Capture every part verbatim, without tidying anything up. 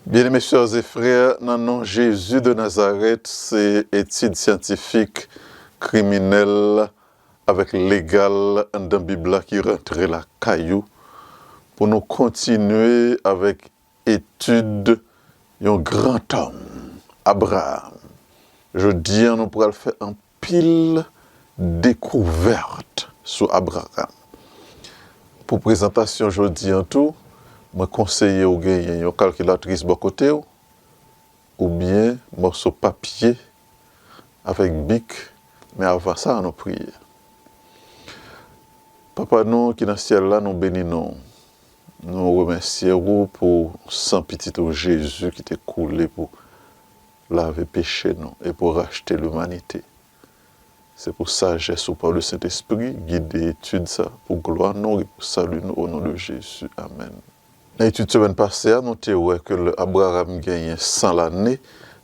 Bien-aimés sœurs et frères, nan non Jezi de Nazarèt, se etid syantifik, kriminèl avèk legal anndan Bib la ki rantre lakay ou pou nou kontinye avèk etid yon grantòm, Abraram. Jodi a, nou pral fè anpil dekouvèt sou Abraram. Pou prezantasyon jodi a tou, mwen konseye w genyen yon kalkilatris bò kote w, oubyen mòso papye avèk bik, men avan sa, ann nou priye. Papa nou ki nan syèl la, nou beni non w. Nou remèsye w pou san pitit ou Jezi ki te koule pou lave peche nou e pou rachte limanite. Se pou sajès ou pa w le Sentespri gide etid sa pou glwa non e pou sali nou, o non de Jezi. Amèn. Nan etid semèn pase a, nou te wè ke lè Abraram genyen san lane,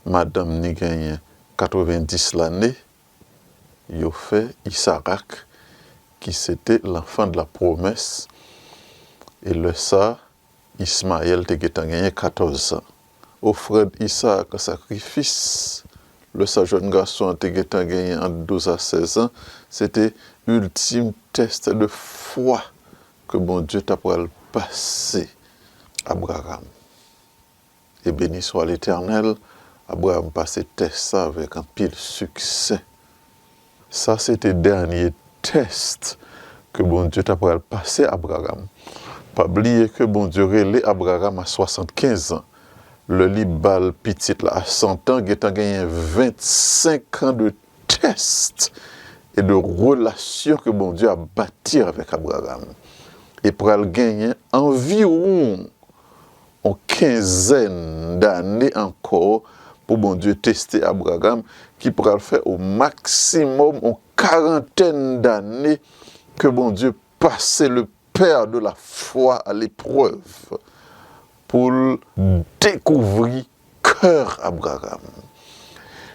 madanm ni genyen katrevendis lane, yo fè Isarak, ki se te l'enfant de la promesse, e lè sa, Ismayèl te gentan genyen katòz zan. Ofrann Isak an sakrifis, lè sa jèn gason an te gentan genyen ant douz a sèz an, se te iltim tès de fwa ke Bondye ta pral pase Abraram. E beni swa Letènèl, Abraram pase tès sa avèk anpil siksè. Sa se te dènye tès ke Bondye ta pral pase Abraram. Pa bliye ke Bondye rele Abraram a swasannkenz an. Lè li ba l pitit la a sant an, gentan genyen vennsenk an de tès e de relasyon ke Bondye ap bati avèk Abraram. E pral genyen anviwon yon kenzèn dane ankò pou Bondye teste Abraram, ki pral fè o maksimòm yon karantèn dane ke Bondye pase le pè de la fwa a leprèv pou l dekouvri kè Abraram.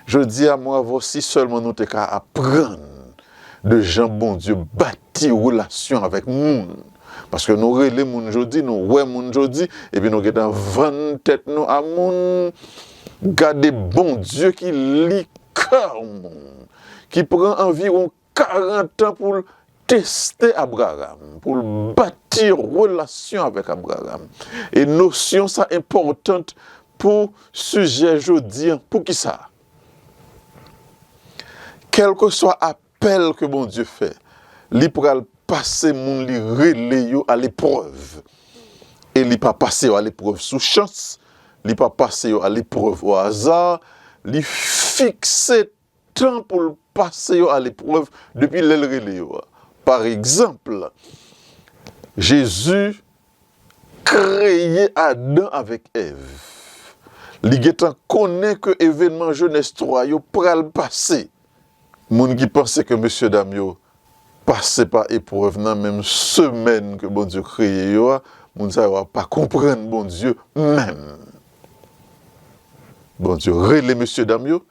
Jodi a, mwen avè w, si sèlman nou te ka aprann de jan Bondye bati relasyon avèk moun. Paske nou rele moun jodi, nou wè moun jodi, epi nou gentan vann tèt nou a moun. Gade Bondye ki li kè moun, ki pran anviwon karant an pou l teste Abraram, pou l bati relasyon avèk Abraram. E nosyon sa enpòtan pou sijè jodi a. Poukisa? Kèlkeswa apèl ke Bondye fè, li pral pase moun li rele yo a leprèv. E li pa pase yo a leprèv sou chans, li pa pase yo a leprèv o aza, li fikse tan pou l pase yo a leprèv depi lè l rele yo a. Pa egzanp, Jezi kreye Adan avèk Èv. Li gentan konnen ke evènman Jenèz twa yo pral pase. Moun ki panse ke mesyedam yo pase pa eprèv nan menm semèn ke Bondye kreye yo a, moun sa yo a pa konprann Bondye menm. Bondye rele mesyedam yo,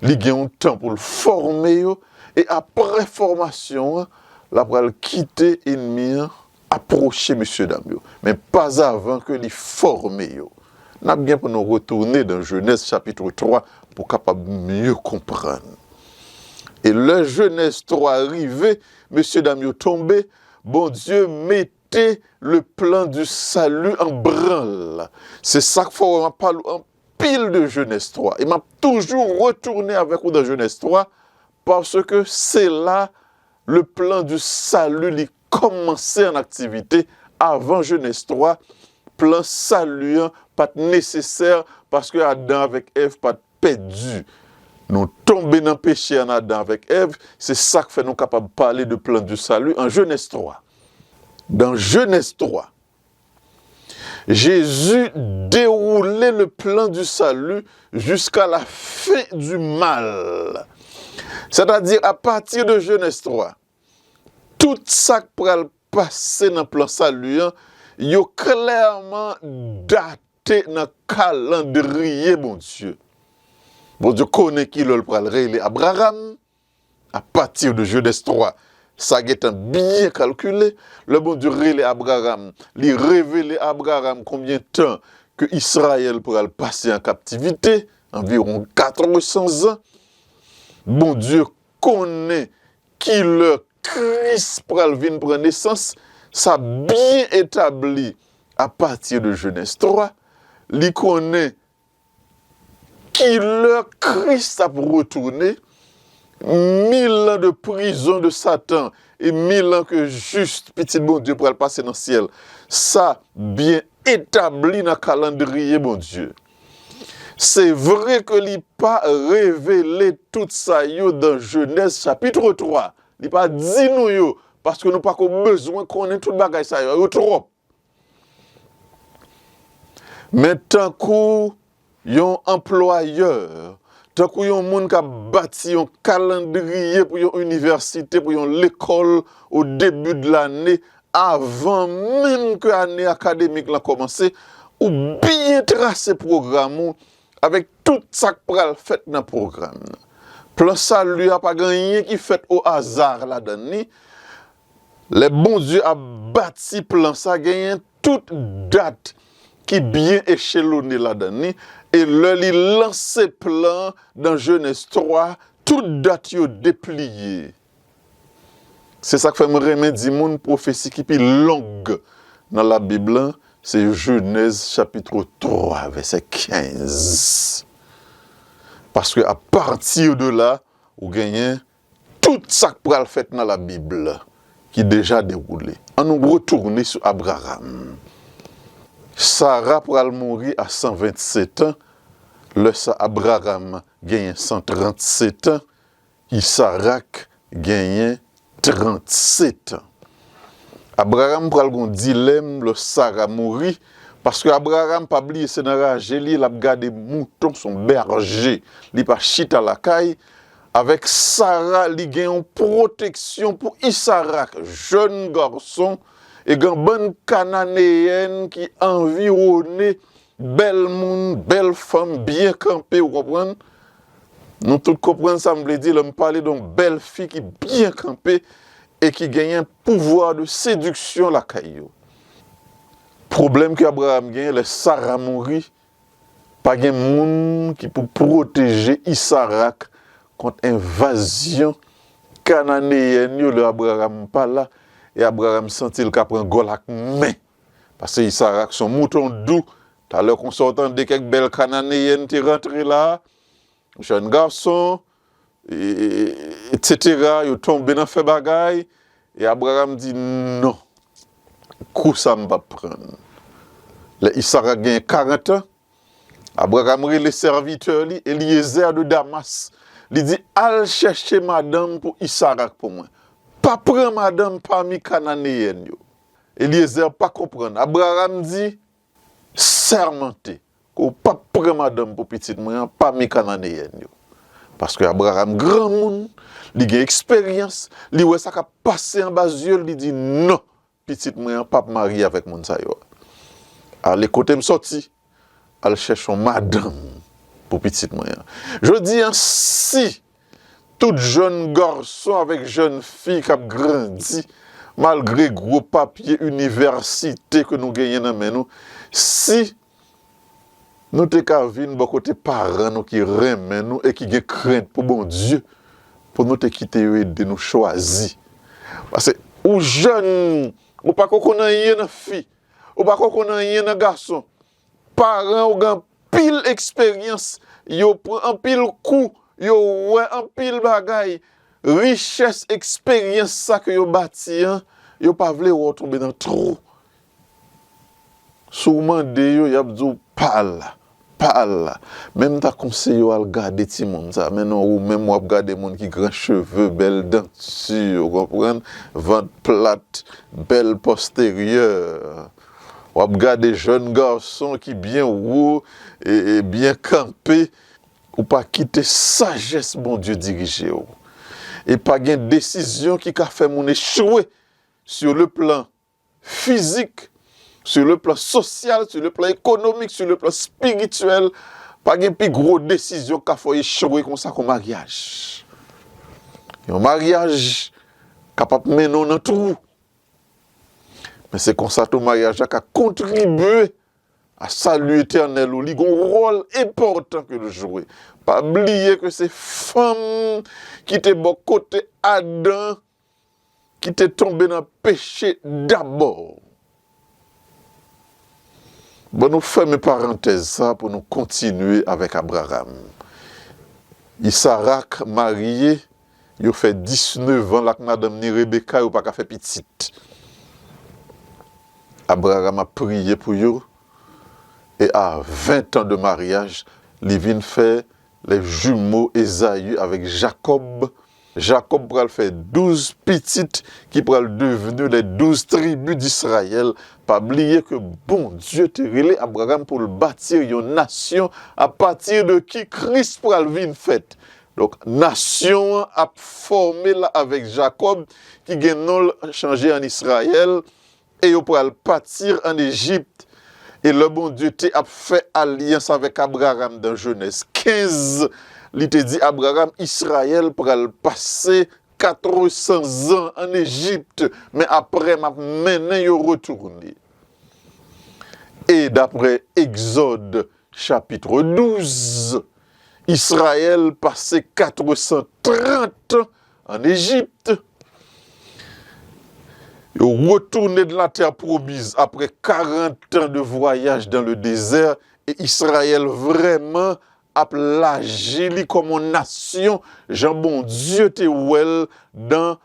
li gen yon tan pou l fòme yo, e apre fòmasyon an, l ap pral kite ènmi an apwoche mesyedam yo, men pa avan ke li fòme yo. N ap gen pou nou retounen nan Jenèz chapit twa pou kapab mye konprann. E lè Jenèz twa rive, mesyedam yo tonbe, Bondye mete le plan du salut an branl. Se sa k fè w wè m ap pale w anpil de Jenèz twa. E m ap toujou retounen avèk ou nan Jenèz twa, paske se la le plan du salut li kòmanse an aktivite. Avan Jenèz twa, plan sali an pa t nesesè paske Adan avèk Èv pa t pèdi. Nou tonbe nan peche an Adan avèk Èv, se sa k fè nou kapab pale de plan du salut an Jenèz twa. Dans Genèse trois, Jésus déroulait le plan du salut jusqu'à la fin du mal. C'est-à-dire, à partir de Genèse trois, tout sa k pral pase nan plan sali an, yo klèman date nan kalandriye Bondye. Bondye konnen ki lè l pral rele Abraram, à partir de Genèse trois, sa gentan byen kalkile. Lè Bondye rele Abraram, li revele Abraram konbyen tan ke Izrayèl pral pase an kaptivite, anviwon katresan zan. Bondye konnen ki lè Kris pral vin pran nesans, sa byen etabli apati de Jenèz twa. Li konnen ki lè Kris ap retounen, mil an de prizon de Satan e mil an ke jis pitit Bondye pral pase nan syèl. Sa byen etabli nan kalandriye Bondye. Se vre ke li pa revele tout sa yo dan Jenèz chapit twa. Li pa di nou yo, paske nou pako bezwen konnen tout bagay sa yo. Yo twòp. Men tankou yon anplwayè, tankou yon moun k ap bati yon kalandriye pou yon inivèsite, pou yon lekòl o debi de lane, avan menm ke ane akademik lan kòmanse, ou byen trase pwogram ou avèk tout sa k pral fèt nan pwogram nan. Plan sali a pa gen anyen ki fèt o aza ladan li. Lè Bondye ap bati plan sa, genyen tout dat ki byen echelone ladan li, e lè li lanse plan dan Jenèz twa, tout dat yo depliye. Se sa k fè m renmen di moun pwofesi ki pi long nan Labib lan, se Jenèz chapit twa, vèsè kenz. Paske apati de la, ou genyen tout sa k pral fèt nan Labib la, ki deja dewoule. Ann nou retounen sou Abraram. Sara pral mouri a san vennsetan, lè sa Abraram genyen san trannsetan, Isarak genyen trannsetan. Abraram pral gon dilèm lè Sara mouri, paske Abraram, pa bliye, se nan raje li ye, l ap gade mouton, se yon bèje. Li pa chita lakay. Avèk Sara, li gen yon pwoteksyon pou Isarak, jèn gason, e gen bann Kananeyèn ki anviwone bèl moun, bèl fanm, byen kanpe, ou konprann? Nou tout konprann sa m vle di lè m pale de yon bèl fi ki byen kanpe e ki genyen pouvwa de sediksyon lakay yo. Pwoblèm ke Abraram genyen lè Sara mouri, pa gen moun ki pou pwoteje Isarak kont envazyon Kananeyèn yo lè Abraram pa la, e Abraram santi l ka pran gòl ak men. Paske Isarak se yon mouton dou. Talè konsa w tande kèk bèl Kananeyèn te rantre la, jèn gason, e, e, etsetera, yo tonbe nan fè bagay, e Abraram di, "Non, kou sa m p ap pran l." Lè Isarak genyen karant an, Abraram rele sèvitè li, Elyezè de Damas. Li di, "Al chèche madanm pou Isarak pou mwen. Pa pran madanm pami Kananeyèn yo." Elyezè pa konprann. Abraram di, "Sèmante ke w p ap pran madanm pou pitit mwen an pami Kananeyèn yo." Paske Abraram granmoun, li gen eksperyans, li wè sa k ap pase anba zye l, li di, "Non, pitit mwen an p ap marye avèk moun sa yo a. Ale kote m sòti, al chèche yon madanm pou pitit mwen an." Jodi a, si tout jèn gason avèk jèn fi k ap grandi, malgre gwo papye inivèsite ke nou genyen nan men nou, si nou te ka vin bò kote paran nou ki renmen nou e ki gen krent pou Bondye, pou nou te kite yo ede nou chwazi. Paske ou jèn, ou pako konn anyen nan fi, ou pako konn anyen nan gason. Paran ou gen anpil eksperyans, yo pran anpil kou, yo wè anpil bagay. Richès eksperyans sa ke yo bati an, yo pa vle wè w tonbe nan twou. Si w mande yo, y ap di w, "Pa al la, pa al la." Men m ta konseye w al gade timoun sa. Men non, ou menm w ap gade moun ki gran cheve, bèl danti, ou konprann, vant plat, bèl pòsteryè. W ap gade jèn gason ki byen wo e, e byen kanpe. Ou pa kite sajès Bondye dirije w. E pa gen desizyon ki ka fè moun echwe sur le plan fizik, sur le plan sosyal, sur le plan ekonomik, sur le plan espirityèl. Pa gen pi gwo desizyon k ka fè w echwe konsa ke yon maryaj. Yon maryaj kapab mennen w nan twou. Men se konsa tou maryaj la ka kontribye sali etènèl ou, li gen yon wòl enpòtan ke l jwe. Pa bliye ke se fanm ki te bò kote Adan, ki te tonbe nan peche dabò. Bon, nou fèmen parantèz sa pou nou kontinye avèk Abraram. Isarak marye, yo fè disnèf an l ak madanm ni Rebeka, yo pa ka fè pitit. Abraram ap priye pou yo, e a ven tan de maryaj, li vin fè les jumeaux Esaü avèk Jakòb. Jakòb pral fè douz pitit ki pral devni les douze tribus d'Israël. Pa bliye ke Bondye te rele Abraram pou l bati yon nasyon apati de ki Kris pral vin fèt. Donk, nasyon an ap fòme la avèk Jakòb, ki gen non l chanje an Izrayèl, e yo pral pati an Ejip. E lè Bondye te ap fè alyans avèk Abraram dan Jenèz kenz, li te di Abraram, Izrayèl pral pase katresan zan an Ejip, men apre m ap mennen yo retounen. E daprè Egzòd chapit douz, Izrayèl pase katresan trant an Ejip. Yo retounen de la terre promise après quarante ans de voyage dans le désert, e Izrayèl vrèman ap laji li kòm yon nasyon, jan Bondye te wè l dan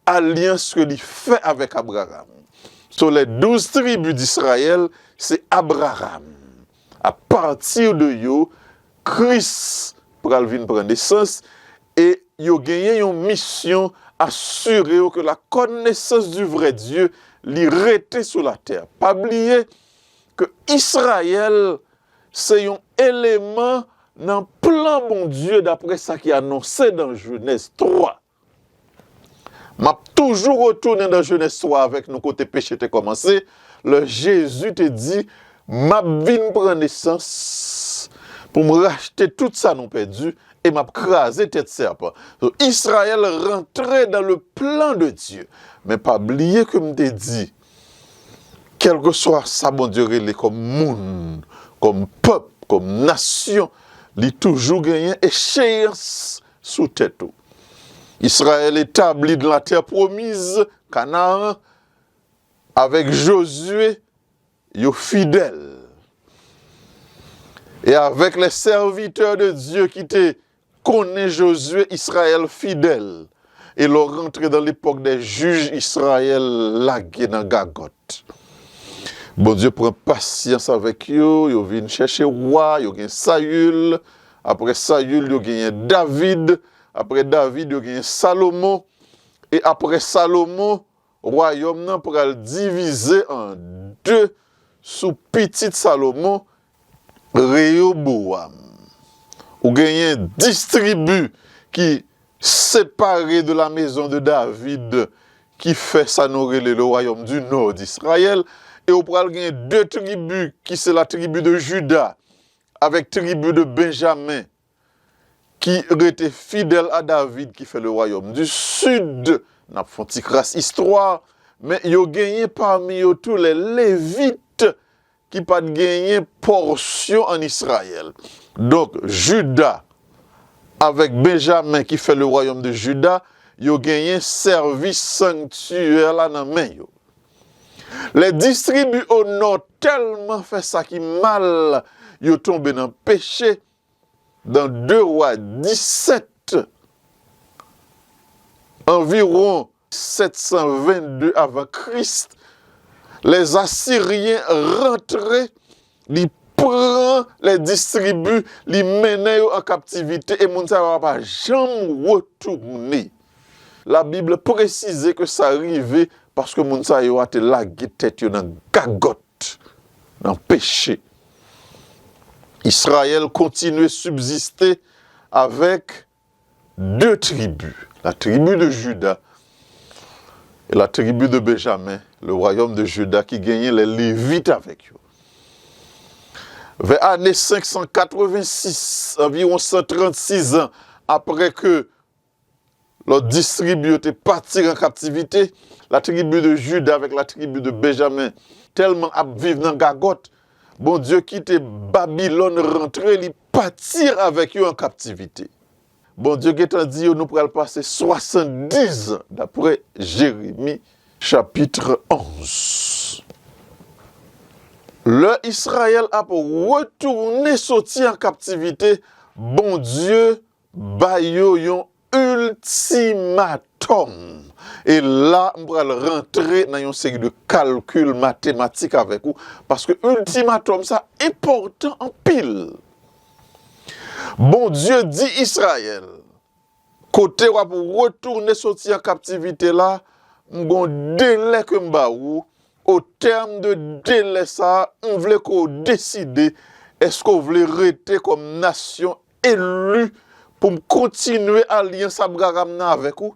alyans ke li fè avèk Abraram. So, les douze tribus d'Israël, se Abraram. Apati de yo, Kris pral vin pran nesans, e yo genyen yon misyon, asire yo ke la connaissance du vrai Dieu, li rete sou latè. Pa bliye ke Izrayèl se yon eleman nan plan Bondye, daprè sa ki anonse dan Jenèz twa. M ap toujou retounen dan Jenèz twa avèk nou kote peche te kòmanse, lè Jezi te di, m ap vin pran nesans pou m rachte tout sa nou pèdi, e m ap kraze tèt sèpan. So, Izrayèl rantre dans le plan de Dieu. Men pa bliye ke m te di, kèlkeswa sa Bondye rele kòm moun, kòm pèp, kòm nasyon, li toujou genyen echeyans sou tèt ou. Izrayèl etabli dan la terre promise, Kanaan, avèk Jozye, yo fidèl. E avèk les serviteurs de Dieu ki te konnen Jozye, Izrayèl fidèl. E lè w rantre dan lepòk dè jij, Izrayèl lage nan gagòt. Bondye pran pasyans avèk yo, yo vin chèche wa, yo gen Sayil. Apre Sayil, yo genyen David. Apre David, yo genyen Salomon. E apre Salomon, wayòm nan pral divize an de sou pitit Salomon, Reyobowam. Ou genyen dis tribi ki separe de la maison de David, ki fè sa nou rele le royaume du nord d'Israël, e ou pral gen de tribi ki se la tribi de Juda avèk tribi de Benjamen, ki rete fidèl a David, ki fè le royaume du sud. N ap fè yon ti kras istwa, men yo genyen pami yo tou les Lévites ki pa t genyen pòsyon an Izrayèl. Donk, Juda avèk Benjamen ki fè le royaume de Juda, yo genyen sèvis sanktyè la nan men yo. Les dix tribus au nord tèlman fè sa ki mal, yo tonbe nan peche. Dan de Wa disèt, anviwon sèt san vennde avan Kris, les Assyriens rantre, li pran les dis tribus, li mennen yo an kaptivite, e moun sa yo pa janm retounen. La Bible presize ke sa rive paske moun sa yo a te lage tèt yo nan gagòt, nan peche. Izrayèl kontinye sibziste avèk de tribi, la tribu de Juda e la tribu de Benjamen, le royaume de Juda ki genyen les Lévites avèk yo. Vè ane senk san katrevensis, anviwon san trannsis an apre ke lòt dis tribi yo te pati an kaptivite, la tribu de Juda avèk la tribu de Benjamen tèlman ap viv nan gagòt, Bondye kite Babilòn rantre, li pati avèk yo an kaptivite. Bondye gentan di yo, nou pral pase swasanndizan, dapre Jeremi chapit onz. Lè Izrayèl ap retounen soti an kaptivite, Bondye ba yo yon iltimatòm. E la, m pral rantre nan yon seri de kalkil matematik avèk ou, paske iltimatòm sa enpòtan anpil. Bondye di Izrayèl, kote w ap retounen soti an kaptivite la, m gon delè ke m ba ou. O tèm de delè sa a, m vle ke w deside, èske w vle rete kòm nasyon eli pou m kontinye alyans Abraram nan avèk ou?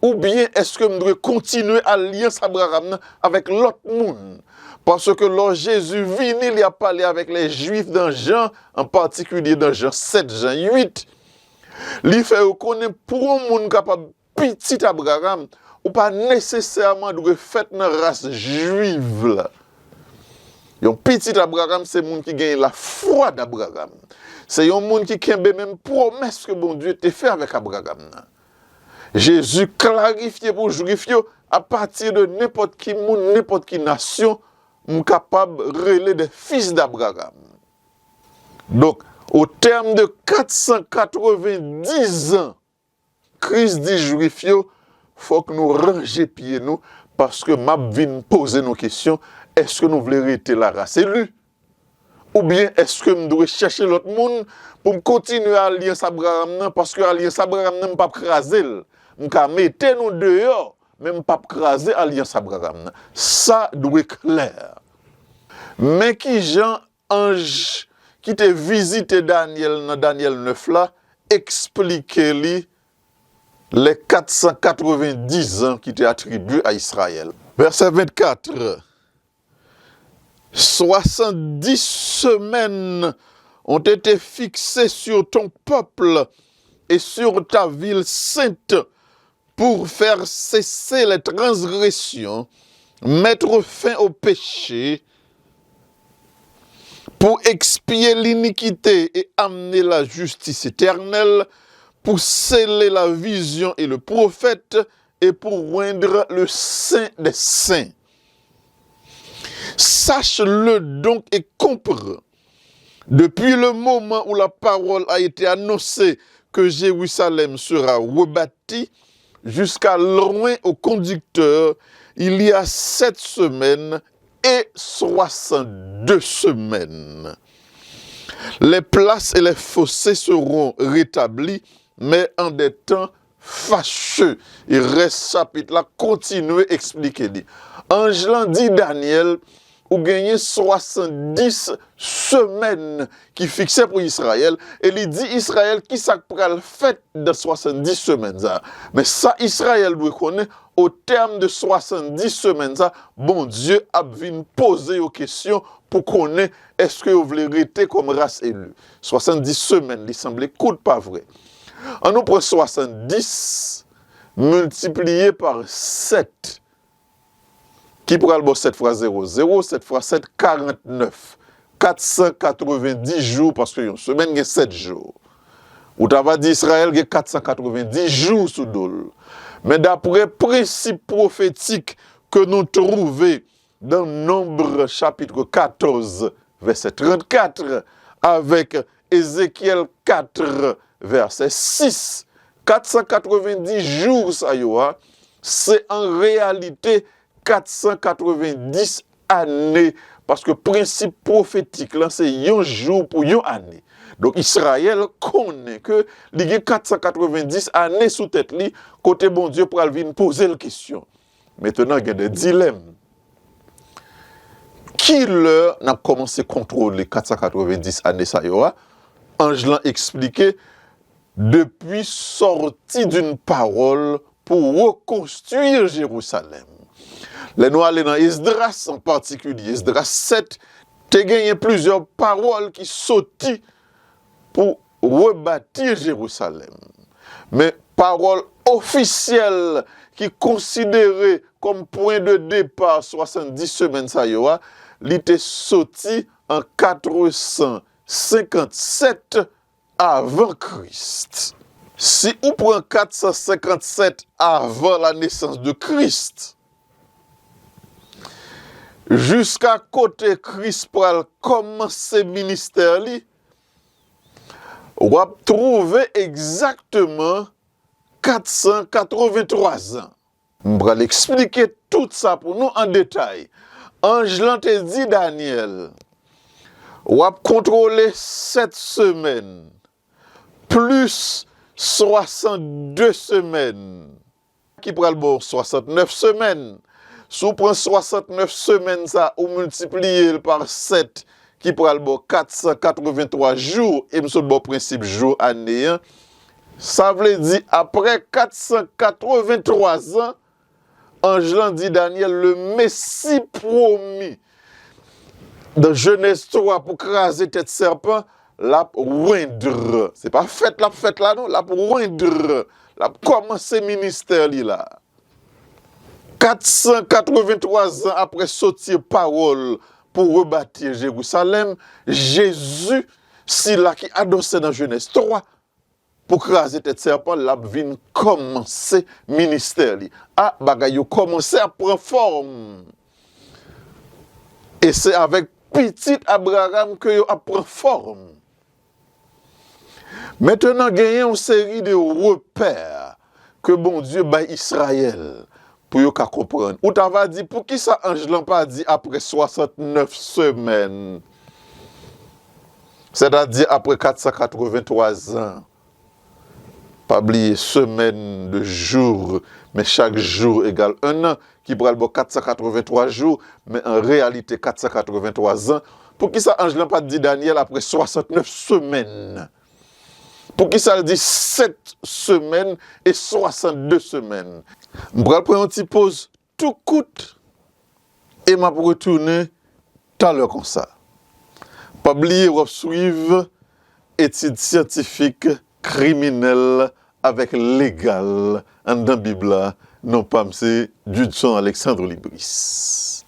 Oubyen èske m dwe kontinye alyans Abraram nan avèk lòt moun? Paske lò Jezi vini, li ap pale avèk lè Jwif dan Jan, an patikilye dan Jan sèt, Jan uit. Li fè yo konnen pou yon moun kapab pitit Abraram, ou pa nesesèman dwe fèt nan ras jwiv la. Yon pitit Abraram se moun ki gen lafwa d Abraram. Se yon moun ki kenbe menm pwomès ke Bondye te fè avèk Abraram nan. Jezi klarifye pou Jwif yo, apati de nenpòt ki moun, nenpòt ki nasyon, m kapab rele de fis d'Abraham. Donk, o tèm de kat san katrevendiz an, Kris di Jwif yo, fòk nou ranje pye nou, paske m ap vin poze nou kesyon, èske nou vle rete la ras eli? Oubyen èske m dwe chèche lòt moun pou m kontinye alyans Abraram nan, paske alyans Abraram nan, m p ap kraze l. M ka mete nou deyò, men m p ap kraze alyans Abraram nan. Sa dwe klè. Men kijan anj ki te vizite Danyèl nan Danyèl nèf la eksplike li lè kat san katrevendiz an ki te atribye a Izrayèl. Vèsè vennkat. Soixante-dix semaines ont été fixées sur ton peuple et sur ta ville sainte pour faire cesser les transgressions, mettre fin au péché, pour expier l'iniquité et amener la justice éternelle, pour sceller la vision et le prophète, et pour rendre le Saint des Saints. Sache-le donc et comprends, depuis le moment où la parole a été annoncée que Jérusalem sera rebâtie jusqu'à Loing au conducteur, il y a sept semaines et soixante-deux semaines. Les places et les fossés seront rétablis, mais en des temps fâcheux. E rès chapit la kontinye eksplike li. Anj lan di Danyèl, ou genyen swasanndis semèn ki fikse pou Izrayèl, e li di Izrayèl kisa k pral fèt nan swasanndis semèn sa. Men sa Izrayèl dwe konnen, o tèm de swasanndis semèn sa, Bondye ap vin poze yo kesyon pou konnen èske yo vle rete kòm ras eli. Swasanndis semèn, li sanble kout, pa vre? An nou pran swasanndis miltipliye pa sèt, ki pral ba w sèt fwa zewo, zewo, sèt fwa sèt, karannèf. Kat san katrevenndis jou, paske yon semèn gen sèt jou. Ou ta va di Izrayèl gen kat san katrevenndis jou sou do l. Men dapre prensip pwofetik ke nou twouve nan Nonb chapit katòz, vèsè trannkat, avèk Ezekyèl kat, vèsè sis, kat san katrevenndis jou sa yo a, se an reyalite kat san katrevenndis ane, paske prensip pwofetik lan se yon jou pou yon ane. Donk, Izrayèl konnen ke li gen kat san katrevenndis ane sou tèt li, kote Bondye pral vin poze l kesyon. Mentenan, gen de dilèm. Ki lè n ap kòmanse kontwole kat san katrevenndis ane sa yo a? Anj lan eksplike, depuis sortie d'une parole pour reconstruire Jérusalem. Lè nou ale nan Esdras, an patikilye Esdras sèt, te genyen plizyè pawòl ki soti pou rebati Jerusalèm. Men pawòl ofisyèl ki konsidere kòm pwen de depa swasanndis semèn sa yo a, Li te soti an kat san senkannsèt avan Kris. Si ou pran kat san senkannsèt avan la nesans de Kris, jiska kote Kris pral kòmanse ministè li, w ap twouve egzakteman kat san katrevenntwa zan. M pral eksplike tout sa pou nou an detay. Anj lan te di Danyèl, w ap kontwole sèt semèn, plis swasannde semèn, ki pral ba w swasantnèf semèn. Si w pran swasantnèf semèn sa, ou miltipliye l pa sèt, ki pral ba w kat san katrevenntwa jou, e m sot ba w prensip jou ane an. Sa vle di, apre kat san katrevenntwa zan, anj lan di Danyèl, le Messie promis, dans Genèse twa, pou kraze tèt sèpan, l ap wendr. Se pa fèt l ap fèt la, non, l ap wendr. L ap kòmanse ministè li la. Kat san katrevenntwa zan apre soti pawòl pou rebati Jerusalem, Jezi, sila ki anonse nan Genèse twa, pou kraze tèt sèpan, l ap vin kòmanse ministè li. A, bagay yo kòmanse ap pran fòm. E se avèk pitit Abraram ke yo ap pran fòm. Mentenan, genyen yon seri de repè ke Bondye bay Izrayèl pou yo ka konprann. Ou ta va di, poukisa anj lan pa di apre swasantnèf semèn? Sètadi apre kat san katrevenntwa zan. Pa bliye, semèn de jou, men chak jou egal un an, ki pral ba w kat san katrevenntwa jou, men an reyalite kat san katrevenntwa zan. Poukisa anj lan pa t di Danyèl apre swasantnèf semèn? Poukisa l di sèt semèn e swasannde semèn? M pral pran yon ti poz tou kout e m ap retounen talè konsa. Pa bliye w ap swiv etid syantifik kriminèl avèk legal anndan Bib la. Non pa m se Judson Alexandre Libris.